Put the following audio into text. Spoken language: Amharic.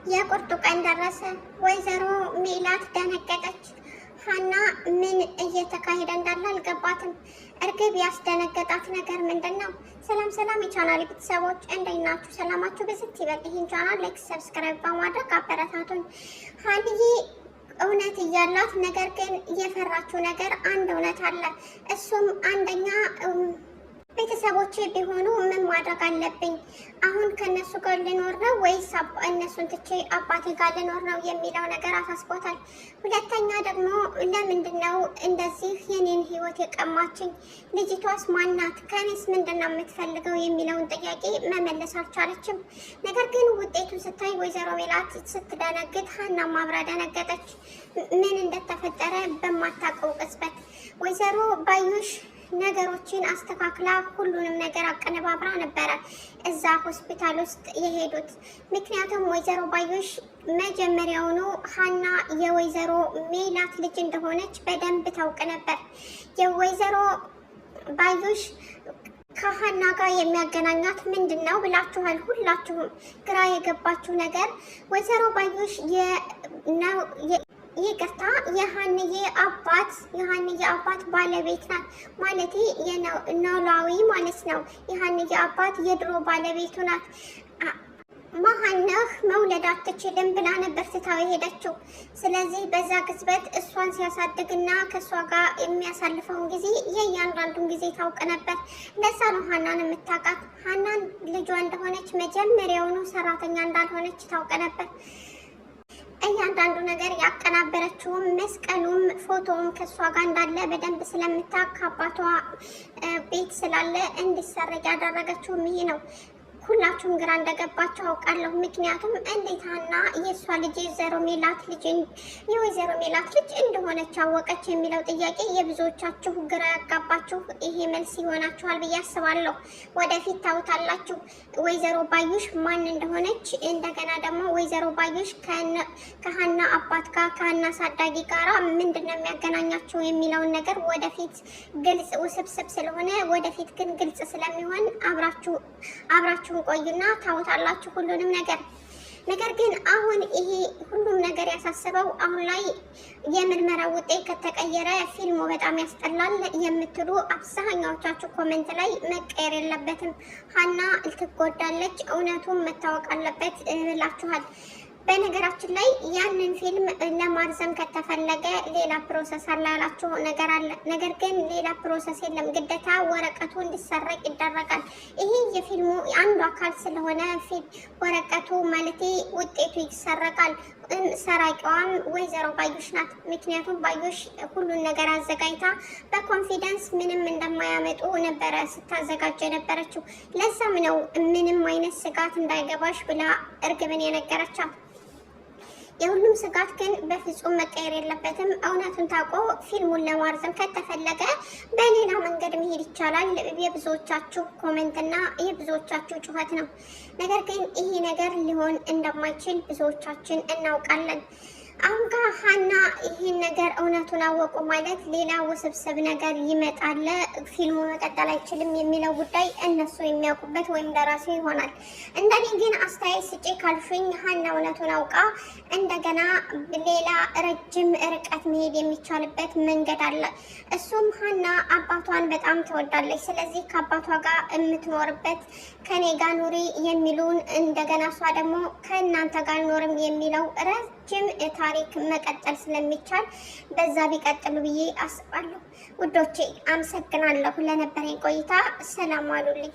የቁርጡ ቀን ደረሰ። ወይዘሮ ሜላት ደነገጠች። ሀና ምን እየተካሄደ እንዳለ አልገባትም። እርግብ ያስደነገጣት ነገር ምንድን ነው? ሰላም ሰላም፣ የቻናል ቤተሰቦች እንዴት ናችሁ? ሰላማችሁ ብዝት ይበል። ይህን ቻናል like፣ subscribe በማድረግ አበረታቱን። ሀንዬ እውነት እያላት ነገር ግን የፈራችው ነገር አንድ እውነት አለ። እሱም አንደኛ ቤተሰቦቼ ቢሆኑ ምን ማድረግ አለብኝ? አሁን ከነሱ ጋር ልኖር ነው ወይስ እነሱን ትቼ አባቴ ጋር ልኖር ነው የሚለው ነገር አሳስቦታል። ሁለተኛ ደግሞ ለምንድን ነው እንደዚህ የኔን ህይወት የቀማችኝ? ልጅቷስ ማናት? ከኔስ ምንድን ነው የምትፈልገው? የሚለውን ጥያቄ መመለስ አልቻለችም። ነገር ግን ውጤቱን ስታይ ወይዘሮ ሜላት ስትደነግጥ፣ ሀናም አብራ ደነገጠች። ምን እንደተፈጠረ በማታውቀው ቅጽበት ወይዘሮ ባዩሽ ነገሮችን አስተካክላ ሁሉንም ነገር አቀነባብራ ነበረ እዛ ሆስፒታል ውስጥ የሄዱት። ምክንያቱም ወይዘሮ ባዩሽ መጀመሪያውኑ ሀና የወይዘሮ ሜላት ልጅ እንደሆነች በደንብ ታውቅ ነበር። የወይዘሮ ባዩሽ ከሀና ጋር የሚያገናኛት ምንድን ነው ብላችኋል። ሁላችሁም ግራ የገባችሁ ነገር ወይዘሮ ባዩሽ ይቅርታ የሀንዬ አባት ባለቤት ናት። ማለት የኖላዊ ማለት ነው። የሀንዬ አባት የድሮ ባለቤቱ ናት። መሀነህ መውለድ አትችልም ብላ ነበር ትታው የሄደችው። ስለዚህ በዛ ቅጽበት እሷን ሲያሳድግና ከእሷ ጋር የሚያሳልፈውን ጊዜ የእያንዳንዱን ጊዜ ታውቅ ነበር። ለዛ ነው ሀናን የምታውቃት። ሀናን ልጇ እንደሆነች መጀመሪያውኑ ሰራተኛ እንዳልሆነች ታውቅ ነበር። እያንዳንዱ ነገር ያቀናበረችውም መስቀሉም ፎቶውም ከእሷ ጋር እንዳለ በደንብ ስለምታውቅ ከአባቷ ቤት ስላለ እንዲሰረቅ ያደረገችውም ይሄ ነው። ሁላችሁም ግራ እንደገባችሁ አውቃለሁ። ምክንያቱም እንዴት ሀና የእሷ ልጅ የወይዘሮ ሜላት ልጅ እንደሆነች አወቀች የሚለው ጥያቄ የብዙዎቻችሁ ግራ ያጋባችሁ ይሄ መልስ ይሆናችኋል ብዬ አስባለሁ። ወደፊት ታውታላችሁ ወይዘሮ ባዩሽ ማን እንደሆነች። እንደገና ደግሞ ወይዘሮ ባዩሽ ከሀና አባት ጋር ከሀና አሳዳጊ ጋራ ምንድን ነው የሚያገናኛቸው የሚለውን ነገር ወደፊት ግልጽ ውስብስብ ስለሆነ ወደፊት ግን ግልጽ ስለሚሆን አብራችሁ ቆዩና ታውታላችሁ ሁሉንም ነገር። ነገር ግን አሁን ይሄ ሁሉም ነገር ያሳሰበው አሁን ላይ የምርመራ ውጤት ከተቀየረ ፊልሙ በጣም ያስጠላል የምትሉ አብዛኛዎቻችሁ comment ላይ መቀየር የለበትም፣ ሀና ትጎዳለች፣ እውነቱን መታወቅ አለበት ብላችኋል። በነገራችን ላይ ያንን ፊልም ለማርዘም ከተፈለገ ሌላ process አለ ያላችሁ ነገር አለ። ነገር ግን ሌላ process የለም። ግዴታ ወረቀቱ እንዲሰረቅ ይደረጋል። ይሄ የፊልሙ አንዱ አካል ስለሆነ ወረቀቱ ማለቴ ውጤቱ ይሰረቃል። ሰራቂዋም ወይዘሮ ባዩሽ ናት። ምክንያቱም ባዩሽ ሁሉን ነገር አዘጋጅታ በ confidence ምንም እንደማያመጡ ነበረ ስታዘጋጅ የነበረችው። ለዛም ነው ምንም አይነት ስጋት እንዳይገባሽ ብላ እርግብን የነገረቻት። የሁሉም ስጋት ግን በፍጹም መቀየር የለበትም። እውነቱን ታውቆ ፊልሙን ለማርዘም ከተፈለገ በሌላ መንገድ መሄድ ይቻላል። የብዙዎቻችሁ comment ና የብዙዎቻችሁ ጩኸት ነው። ነገር ግን ይሄ ነገር ሊሆን እንደማይችል ብዙዎቻችን እናውቃለን። አሁን ጋር ሀና ይህን ነገር እውነቱን አወቁ ማለት ሌላ ውስብስብ ነገር ይመጣል፣ ፊልሙ መቀጠል አይችልም የሚለው ጉዳይ እነሱ የሚያውቁበት ወይም ደራሲው ይሆናል። እንደኔ ግን አስተያየት ስጪ ካልሽኝ ሀና እውነቱን አውቃ እንደገና ሌላ ረጅም ርቀት መሄድ የሚቻልበት መንገድ አለ። እሱም ሀና አባቷን በጣም ትወዳለች። ስለዚህ ከአባቷ ጋር የምትኖርበት ከኔ ጋር ኑሪ የሚሉን እንደገና እሷ ደግሞ ከእናንተ ጋር አልኖርም የሚለው ረጅም ታሪክ መቀጠል ስለሚቻል በዛ ቢቀጥሉ ብዬ አስባለሁ። ውዶቼ አመሰግናለሁ ለነበረኝ ቆይታ። ሰላም ዋሉልኝ።